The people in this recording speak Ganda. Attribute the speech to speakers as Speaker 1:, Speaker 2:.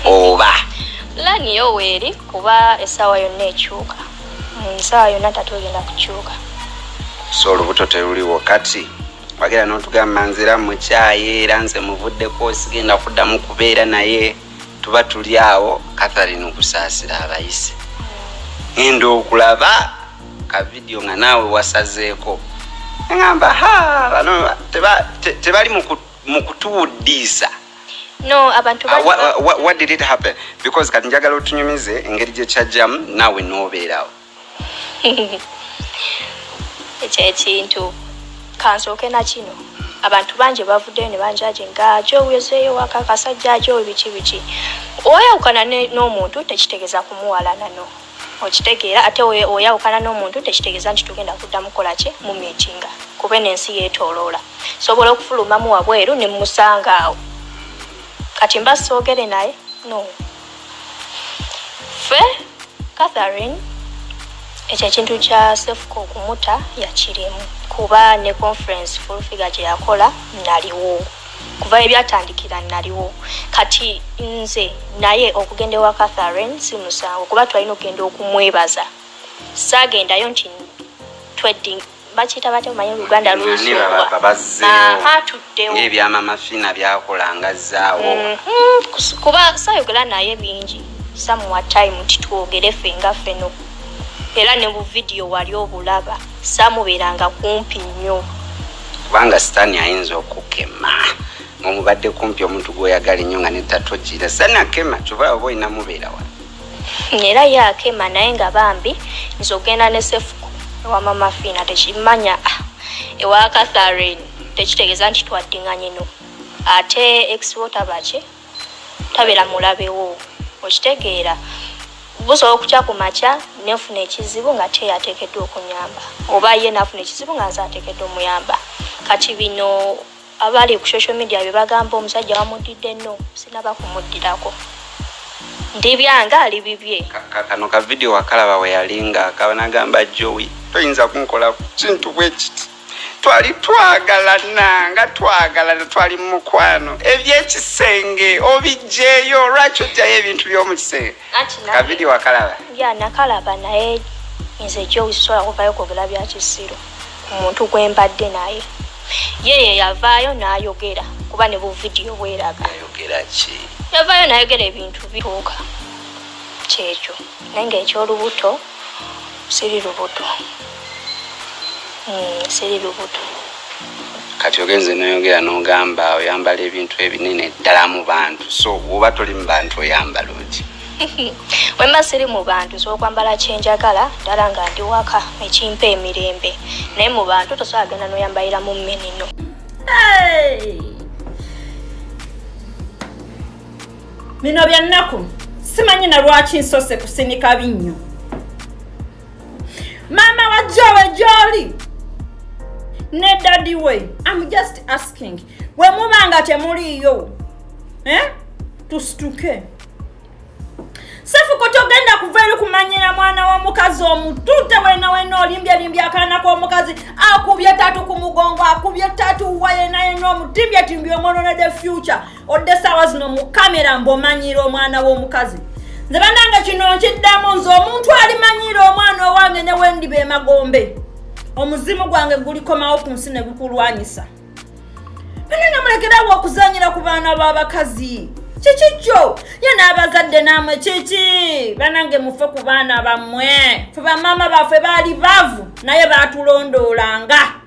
Speaker 1: Oba
Speaker 2: pulaani yo weeri, kuba essaawa yonna ekyuka. Essaawa yonna tatugenda kukyuka.
Speaker 1: So olubuto teruliwo. Kati wagera n'otugamba, nzira mukyaye, era nze muvuddeko, sigenda kuddamu kubeera naye. Tuba tuli awo, Catherine okusaasira abayise, ngenda okulaba ka video nga naawe wasazeeko. Ngamba, ha, bano tebali mu kutuwuddiisa.
Speaker 2: No, abantu
Speaker 1: What did it happen? Because kati njagala otunyumize engeri gye kyajjamu naawe n'obeerawo.
Speaker 2: Ekyo ekintu kansooke na kino. Abantu bangi bavuddeyo ne banjaje nga gyowezeeyo waka akasajja gyo biki biki. Oyawukana n'omuntu tekitegeeza kumuwalana, no, okitegeera? Ate oyawukana n'omuntu tekitegeeza nti tugenda kuddamu kukola ki, mu meetinga, kuba ensi yeetooloola. Sobola okufulumamu wabweru ne musanga awo, kati mba soogere naye. No, ffe Catherine, ekyo ekintu kya Sefuko okumuta yakirimu, kuba ne conference Full Figure gye yakola naliwo. Kuva ebyatandikira naliwo. Kati nze naye okugenda ewa Catherine si musango, kuba twalina okugenda okumwebaza. Saagendayo nti twedding, bakiyita batya? Omanyi Oluganda lusubwa.
Speaker 1: Bazzeewo.
Speaker 2: Aha, tuddewo.
Speaker 1: Ng'ebyamama Fina byakolanga zzaawo.
Speaker 2: Kuba sayogera naye bingi, samuwa time nti twogere ffe nga ffeno. Era ne bu video wali obulaba, samubeeranga kumpi nnyo.
Speaker 1: Kubanga Sitaani ayinza okukema ng'omubadde kumpi, omuntu gw'oyagala ennyo nga netatogira. Sitaani akema, kyova oba olina mubeera wa.
Speaker 2: Era ye akema, naye nga bambi nze ogenda ne Sefuko ewa Mama Fiina tekimanya, ah, ewa Catherine tekitegeeza nti twaddinganye. No, ate ex wo tabaki, tabeera mulabewo, okitegeera? Busobola okukya ku makya nenfuna ekizibu nga te ateekeddwa okunyamba, oba ye nafuna ekizibu nga nze ateekeddwa omuyamba. Kati bino abali ku social media bye bagamba, omusajja wamudidde, no, sinaba kumuddirako, ndi byange, ali bibye.
Speaker 1: Kano ka video wakalaba we yalinga akaba nagamba, "Jowi, toyinza kunkola kintu bwe kiti. Twali twagalana, nga twagalana, twali mu mukwano. Ebyekisenge obijjeeyo lwaki? Ojjayo ebintu by'omu kisenge."
Speaker 2: Anti
Speaker 1: Ka video wakalaba?
Speaker 2: Ya, nakalaba, naye nze Jowi sisobola kuvayo kwogera bya kisiru ku muntu gwe mbadde naye. Ye ye yavaayo n'ayogera, kuba ne bu video bweraga.
Speaker 1: Yayogera ki?
Speaker 2: Yavaayo n'ayogera ebintu bituuka kyekyo, naye ngaekyolubuto siri lubuto. Siri lubuto.
Speaker 1: Kati ogenze noyogera n'ogamba oyambala ebintu ebinene ddala mu bantu, so woba toli mu bantu oyambala oti?
Speaker 2: Wemba siri mu bantu, sobola okwambala kyenjagala ddala nga ndi waka, ekimpa emirembe, naye mu bantu tosobola genda noyambalira mu mmenino.
Speaker 3: Hey! Bino bya nnaku, simanyi na lwaki nsose kusinika binnyo. Maama wa Jowe gyoli ne daddy we, am just asking, we muba nga temuliiyo, eh? Tusituke. Sefuko, togenda kuva eri kumanyira mwana w'omukazi omutute wena wena olimbye limbye akaana k'omukazi, akubye tatu ku mugongo, akubye tatu wa yena yena, omutimbye timbye, omwononedde future. Odde saawa zino mu kamera mb'omanyiira omwana w'omukazi. Nze bannange kino nkiddamu, nze omuntu alimanyiira omwana owange ne wendiba emagombe, omuzimu gwange gulikomawo ku nsi ne gukulwanyisa. Banange, mulekerawo okuzanyira ku baana b'abakazi. Kiki kyo ye n'abazadde namwe kiki? Banange, mufe ku baana bammwe. Fe bamaama baffe baali baavu, naye baatulondoolanga.